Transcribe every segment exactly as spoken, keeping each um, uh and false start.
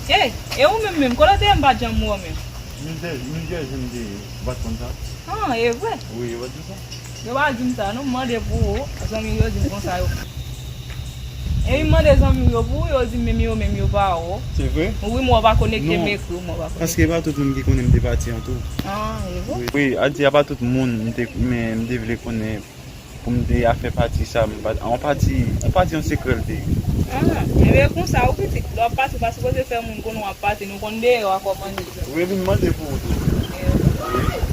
Ey, e ou menm menm, kote w te ye m pa t janm wè w menm? New Jersey, New Jersey m te ye, ou pa t konn sa? Ah, e vre? Wi, yo pa t di w sa? Yo pa di m sa, non, m mande pou ou, zanmi yo di m konsa yo. Epi m mande zanmi yo pou ou, yo di m menm yo menm yo pa wè w. Se vre? Wi, m wè w pa konekte, m ekri w, m wè w pa konekte. Paske pa tout moun ki konnen m te pati an tou. Ah, e vre? Wi, wi, a di a pa tout moun m te, men m te vle konnen. Pou m te a fè pati sa, m pa, yon pati, yon pati yon sekrè l te ye. Ah, ebyen konsa ou pitit, lè w ap pati ou pa sipoze fè moun konnen w ap pati, nou konn deyò a kòmande. Wi, epi m mande pou ou tou.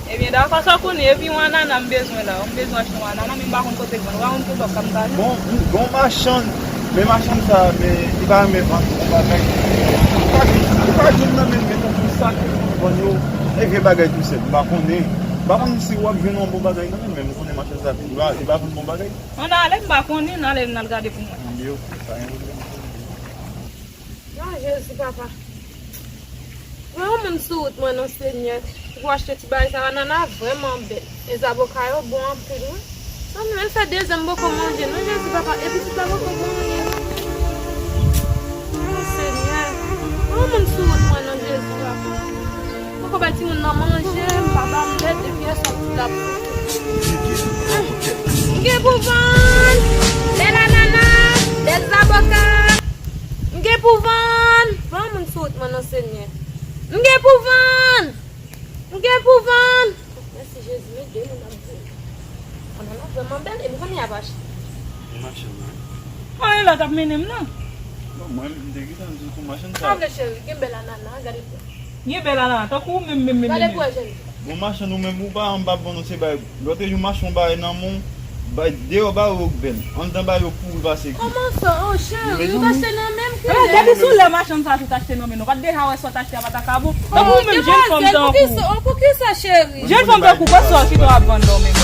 Ebyen dakò, sa w konnen, epi yon anana m bezwen la, m bezwen achte yon anana, men m pa konn kote l vann, ou pa konn kote w ap ka m ka jwenn? Bon, m, bon machann, men machann sa, men li pa renmen vann bon bagay. Li pa, li pa jwenn nan men, men tankou sa ke moun vann yo, e vye bagay tou sèl, m pa konnen. M pa konn si w ap jwenn yon bon bagay nan men, men m konnen machann sa, li pa, li pa vann bon bagay. Ann ale, m pa konnen, n ale, n al gade pou mwen. Ann ale, ok, pa gen pwoblèm. Ah, Jezi, papa. Mwen yon moun sou wout mwen non, Senyè. Pou achte ti bagay sa, anana vrèman bèl. E zaboka yo bon anpil, wi. Mwen menm fè dezyèm boko manje, non, Jezi, papa. E pitit la poko bon anyen, non. Oh, Senyè. Mwen yon moun sou wout mwen non, Jezi, papa. Poko bay timoun nan manje, m pa ba m lèt, epi yè swa pitit la ap soufri. M gen pou vann! Bèl anana, bèl zaboka. M gen pou vann! Ban moun sou wout mwen non, Senyè. M gen pou vann! M gen pou vann! Mèsi, Jezi, men de moun ap di. Anana vrèman bèl, e m konnen y ap achte. Bon, machann nan. Mwen lòt ap mennen m nan. Bon, mwen, m te gentan di w pou machann sa. Sa vle, cheri, gen bèl anana, gade pou. Gen bèl anana, tankou ou menm, menm, menm, menm. Gade pou wè, cheri. Bon, machann, ou menm, ou pa, m pa bon, non, se bay. Lòt jou, machann, ou bay nan men w, bay deyò, bay yo bèl. Anndan, bay yo pouri pase ki. Kòman sa? Oh, cheri, ou t achte nan men m, ki lè? Depi sou lè machann sa tout achte nan men nou. Pa t deja wè sa w t achte a pa t ka bon. Tankou ou menm, jèn fanm tankou. Oh, poukisa, cheri? Jèn fanm tankou, pa sa w chita w ap vann la w menm.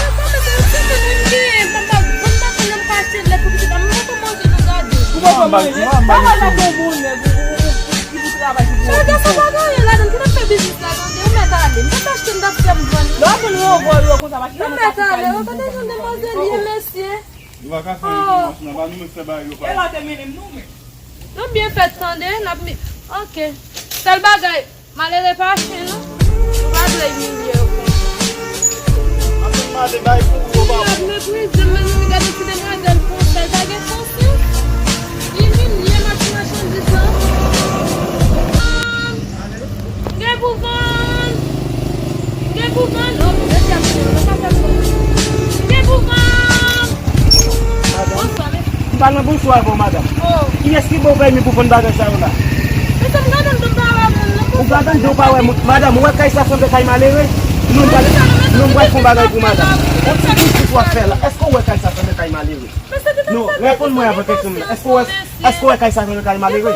Ou poko manje. Pa wè lè gen bon nèg, ou, ou, ou, ki pou travay, ki pou. Cheri, gason pa gen anyen ladan, ki t ap fè biznis la, tande, ou mèt ale. M t ap achte, m t ap fè m vann. Lè w ap vann, ou anvoye yo konsa, pa chita nan kafou, pa li. Ou mèt ale, ou tande jan demwazèl ye, mesye. Nou pa ka fè yon machin anba nou, men fè bagay yo pa. E la te mennen m nou, men. Nou byen fèt, tande, n ap mi-, ok. Sèl bagay, malere pa chen, non. Nou pa dwe imilye yo konsa. Ann mande bay pou ou, yo pa. Yo ap meprize m, men nou gade ti demwazèl konsa, l pa gen konsyans. Imilye m ak machandiz la. Gen pou vann! Gen pou vann! Oh, mesye ap fè, nou pa fè pou. Gen pou vann! Bonswa, mesye. M pa nan bonswa avè w, madanm. Oh. Kiyès ki ba w pèmi pou vann bagay sa yo la? Mesye, m gade m tou pa wè moun nan. Ou gade m tou pa wè moun. Madanm, ou wè kay sa sanble kay malere? Nou pral, nou pral fè yon bagay pou madanm. On ti biznis w ap fè la. Èske w wè kay sa sanble kay malere? Non, reponn mwen avan kesyon m nan. Èske w wè, èske w wè kay sa sanble kay malere?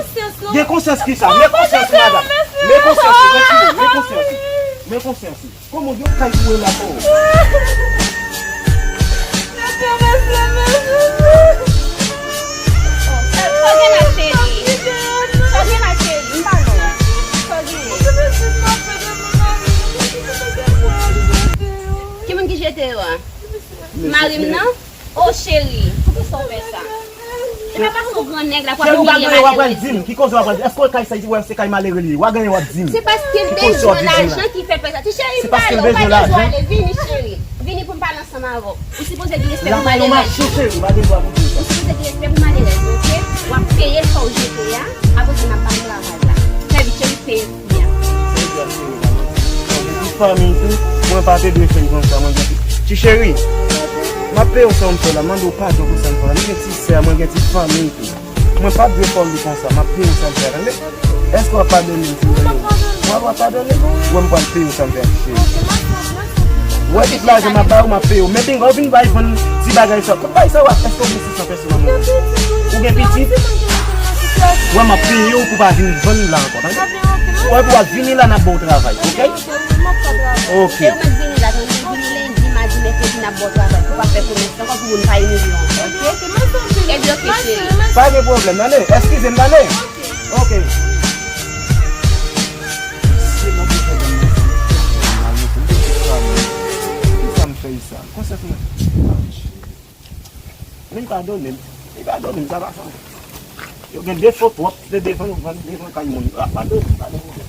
Gen konsyans ki sa? Men konsyans ou, madanm. Men konsyans ou, retire, men konsyans ou. Men konsyans ou. Kòman yon kay pou wè la fò? Sa w gen la, cheri? Sa w gen la, cheri? M pa wè. Sa w gen? Ki moun ki jete yo a? Mari m nan? Oh, cheri, poukisa w fè sa? Se pa paske w grannèg la pou ap imilye malere. Cheri, w pa genyen, w ap pral di m. Ki koze w ap pral di? Èske w kay sa, w wè se kay malere li ye? W a genyen, w ap di m. Se paske l bezwen lajan ki fè l fè sa. Ti cheri, m pa la, w pa bezwen ale. Vini, cheri. Vini pou m pale ansanm avè w. Ou sipoze gen respè pou malerèz. Ou sipoze gen respè pou malerèz, oke? W ap peye sa w jete a, apre sa n ap pale travay la. Fè vit, cheri, peye. Ti fanmi tou, mwen pa te dwe fè l konsa, mwen gen ti, ti cheri, m ap peye w sa w m fè la, mande w padon pou sa m fè la, mwen gen ti sè, mwen gen ti fanmi tou. Mwen pa t dwe fè w li konsa, m ap peye w sa m fè la, tande? Èske w ap padone m si m tande w? W ap, w ap padone m? Wè m pral peye w sa m fè a, ti cheri. Wè tout lajan m ap ba w, m ap peye w. Men pinga w vin bay vann ti bagay sa. Tout bagay sa w ap, èske w gen sis san pèsòn nan men w? Ou gen pitit? Wè m ap peye w pou w pa vin vann la ankò, tande? Wè pou w ap vini la, n ap ba w travay, oke? Oke. E ou mèt vini la, tande, vini lendi, madi, mèkredi, n ap ba w travay. Pou w pa fè komès ankò, pou moun pa imilye w ankò, oke? Ebyen, oke, cheri. Pa gen pwoblèm, tande? Eskize m, tande? Oke. Poukisa m fè sa? Konsèy mwen. Men li padone m. Li padone m, sa pa fè anyen. Yo gen defo twòp, se defann, defann kay moun. Ah, pa de, pa de.